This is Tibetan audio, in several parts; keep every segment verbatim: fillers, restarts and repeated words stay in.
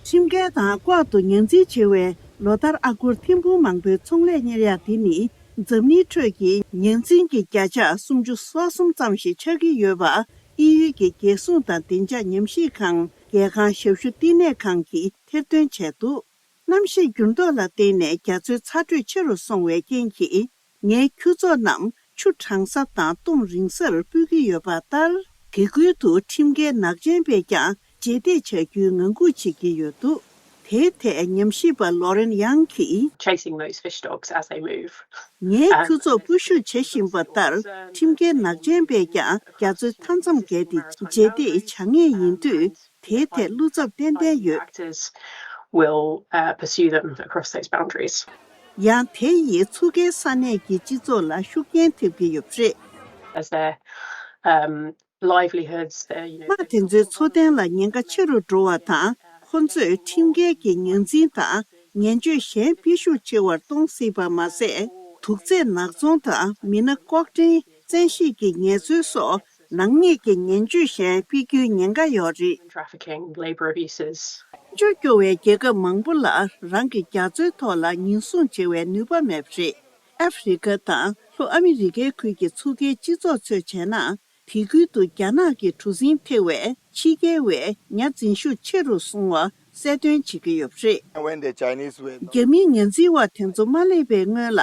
ཁྲིམས་འགལ་དང་ལྐོག་ཏུ་ཉ་འཛིན་བྱེད་པའི་ལོ་ལྟར་ཨ་སྒོར་ཐེར་འབུམ་མང་པོའི་ཚོང་ལས་གཉེར་ཡག་དེ་ནི། འཛམ་གླིང་ཁྲོད་ཀྱི་ཉ་འཛིན་གྱི་བརྒྱ་ཆ་སུམ་ཅུ་སོ་གསུམ་ཙམ་ཞིག་ཆགས་ཀྱི་ཡོད་པ། དབྱིན་ཡུལ་གྱི་རྒྱལ་སྲུང་དང་བདེ་འཇགས་ཉམས་ཞིབ་ཁང་། རྒྱལ་ཁང་ཞབས་ཞུ་བསྟི་གནས་ཁང་གིས་ཐེར་འདོན་བྱས་འདུག་གནམ་གཤིས་འགྱུར་ལྡོག་ལ་བརྟེན་ནས་རྒྱ་མཚོའི་ཚ་དྲོད་ཆེ་རུ་སོང་བའི་རྐྱེན་གྱིས། ངའི་ཁྱུ་ཚོགས་རྣམས་ཆུ་གྲང་ས་དང་གཏུམ་རིང་སར་སྤོས་ཀྱི་ཡོད་པ་ལྟར། དེ་ཁུལ་དུ་ཁྲིམས་འགལ་ནག་ཅན་པས་ཀྱང་རྗེས་འདེད་བྱ་རྒྱུའི་ངང་སྒུག་བྱེད་ཀྱི་ཡོད་འདུག་དེའི་ཐད་ཉམས་ཞིབ་པ་ལོ་རེན་ཡང་གིས། Chasing those fish dogs as they move. ངའི་ཁྱུ་ཚོགས་སྤོ་བཤུད་བྱེད་བཞིན་པ་ལྟར། ཁྲིམས་འགལ་ནག་ཅན་པས་ཀྱང་རྒྱ་མཚོའི་མཐའ་མཚམས་བརྒལ་ཏེ་རྗེས་འདེད་བྱ་ངེས་ཡིན་དུས། དེའི་ཐད་བློ་འཚབ་ཏན་ཏན་ཡོད། Actors will uh, pursue them across those boundaries. ཡང་དེ་ཡིས་ཚུགས་ཁའི་ས་གནས་ཀྱི་སྤྱི་ཚོགས་ལ་ཤུགས་རྐྱེན་ཐེབས་ཀྱི་ཡོད་པ་རེད། As their um, livelihoods, their, you know, དམག་དེ་ཚོའི་འཚོ་རྟེན་ལ་ཉེན་ཁ་ཆེ་རུ་འགྲོ་བ་དང་། ཁོ་ཚོས་ཁྲིམས་འགལ་གྱི་ཉ་འཛིན་དང་ངན་སྤྱོད་གཞན་སྤེལ་ཤུགས་ཆེ་བར་གཏོང་སྲིད་པ་མ་ཟད། དུག་རྫས་ནག་ཚོང་དང་མི་སྣ་ལྐོག་འདྲེན། བཙན་ཤེད་ཀྱི་ངལ་རྩོལ་སོགས་ནག་ཉེས་ཀྱི་ངན་སྤྱོད་གཞན་སྤེལ་རྒྱུའི་ཉེན་ཁ་ཡོད་རེད། Trafficking, labour abuses. དཔལ་འབྱོར་སྐྱོ་བའི་རྒྱལ་ཁབ་མང་པོ་ལ་རང་གི་རྒྱ་མཚོའི་ཐོག་ལ་ཉེན་སྲུང་བྱེད་པའི་ནུས་པ་མེད་པ་རེད། ཨ་ཧྥེ་རི་ཁ་དང་ལྷོ་ཨ་མི་རི་ཀའི་ཁུལ་གྱི་ཚུགས་ཁའི་སྤྱི་ཚོགས་ཚོས་བྱས་ན། དེ་ཁུལ་དུ་རྒྱ་ནག་གི་གྲུ་གཟིངས་ཐེ་བས་ཕྱི་རྒྱལ་བས་ཉ་འཛིན་ཤུགས་ཆེ་རུ་སོང་བ་གསལ་སྟོན་བྱེད་ཀྱི་ཡོད་པ་རེད། When the Chinese were རྒྱ་མིའི་ཉ་འཛིན་པ་དེ་ཚོ་མ་སླེབས་པའི་སྔོན་ལ།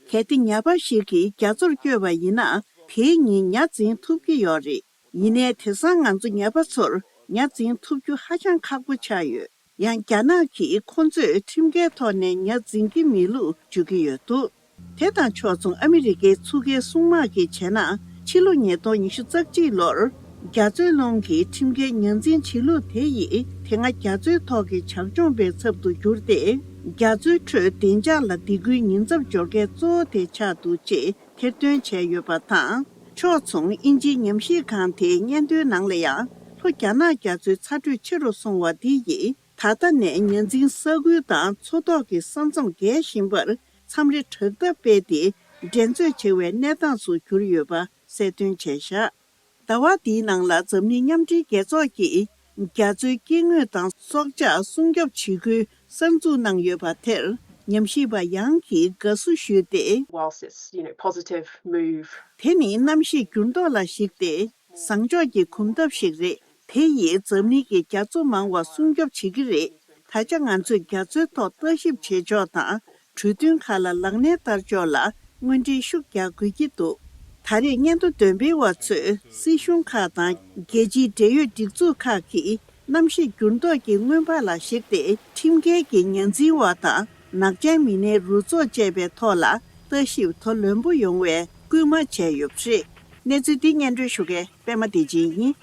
གལ་ཏེ་ཉ་པ་ཞིག་གིས་རྒྱ་མཚོར་བསྐྱོད་པ་ཡིན་ན། དེའི་ཉིན་ཉ་འཛིན་ཐུབ་ཀྱི་ཡོད་རེད། ཡིན་ནའི་དེང་སང་ང་ཚོ་ཉ་པ་ཚོར་ཉ་འཛིན་ཐུབ་རྒྱུ་ཧ་ཅང་ཁག་པོ་ཆགས་ཡོད། ཡང་རྒྱ་ནག་གིས་ཁོ་ཚོས་ཁྲིམས་འགལ་ཐོག་ནས་ཉ་འཛིན་གྱི་མེད་ལུགས་བརྗོད་ཀྱི་ཡོད་འདུག་དེ་དང་ཕྱོགས་མཚུངས་ཨ་མི་རི་ཀའི་ཚུགས་ཁའི་སྲུང་དམག་གིས་བྱས་ན། ཕྱི་ལོ་ཉིས་སྟོང་ཉི་ཤུ་རྩ་གཅིག་ལོར་རྒྱ་མཚོའི་ཀླུང་གི་ཁྲིམས་འགལ་ཉ་འཛིན་བྱེད་ལུགས་དེ་ཡིས་དེ་སྔ་རྒྱ་མཚོའི་ཐོག་གི་བྱབ་ལྗོངས་པའི་ཚབ་ཏུ་གྱུར་ཏེ། རྒྱ་མཚོའི་ཁྲོད་བདེ་འཇགས་ལ་སྡིགས་སྐུལ་ཉེན་ཚབས་སྦྱོར་མཁན་གཙོ་བོ་དེ་ཆགས་འདུག་ཅེས་ཐེར་འདོན་བྱས་ཡོད་པ་དང་། ཕྱོགས་མཚུངས་དབྱིན་ཇིའི་ཉམས་ཞིབ་ཁང་དེའི་སྙན་ཐོའི་ནང་ལ་ཡང་། ལྷོ་རྒྱ་ནག་རྒྱ་མཚོའི་ཚ་དྲོད་ཆེ་རུ་སོང་བ་འདི་ཡིས། ད་ལྟ་ནས་ཉ་འཛིན་ས་ཁུལ་དང་མཚོ་ཐོག་གི་ས་མཚམས་བརྒལ་བཞིན་པར་མཚམས་རེ་དྲག་འཐབ་སྤེལ་ཏེ་འགྲན་རྩོད་བྱེད་པའི་གནས་སྟངས་སུ་གྱུར་ཡོད་པ་གསལ་སྟོན་བྱས་བཞག་ཟླ་བ་འདིའི་ནང་ལ་འཛམ་གླིང་མཉམ་འབྲེལ་རྒྱལ་ཚོགས་ཀྱིས་རྒྱ་མཚོའི་སྐྱེ་དངོས་དང་སྲོག་ཆགས་སྲུང་སྐྱོབ་བྱེད་ཁུལ་གསར་འཛུགས་གནང་ཡོད་པ་དེར་ཉམས་ཞིབ་པ་ཡང་གིས་དགའ་བསུ་ཞུས་ཏེ། Whilst it's, you know, positive move. དེ་ནི་གནམ་གཤིས་འགྱུར་ལྡོག་ལ་གཞིགས་ཏེ། བཟང་ཕྱོགས་ཀྱི་གོམ་སྟབས་ཤིག་རེད། དེ་ཡིས་འཛམ་གླིང་གི་རྒྱ་མཚོ་མང་བ་སྲུང་སྐྱོབ་བྱེད་ཀྱི་རེད། ད་ཆ་ང་ཚོས་རྒྱ་མཚོའི་ཐོག་ལྟ་ཞིབ་བྱེད་ཕྱོགས་དང་། གྲོས་མཐུན་ཁག་ལ་ལག་ལེན་བསྟར་ཕྱོགས་ལ་དངོས་འབྲེལ་ཤུགས་རྒྱག་དགོས་ཀྱི་འདུག་ད་རེས་སྙན་ཐོ་འདོན་སྤེལ་བ་ཚོས་སྲིད་གཞུང་ཁག་དང་རྒྱལ་སྤྱིའི་འབྲེལ་ཡོད་སྒྲིག་འཛུགས་ཁག་གིས་གནམ་གཤིས་འགྱུར་ལྡོག་གི་སྔོན་དཔག་ལ་གཞིགས་ཏེ། ཁྲིམས་འགལ་གྱི་ཉ་འཛིན་པ་དང་ནག་ཅན་མི་སྣའི་རུ་ཚོགས་བཅས་པའི་ཐོག་ལ་ལྟ་ཞིབ་མཐོ་རིམ་པོ་ཡོང་བའི་སྐུལ་མ་བྱས་ཡོད་པ་རེད། གནས་ཚུལ་འདི་སྙན་སྒྲོན་ཞུ་མཁན་པད་མ་བདེ་ཆེན་ཡིན།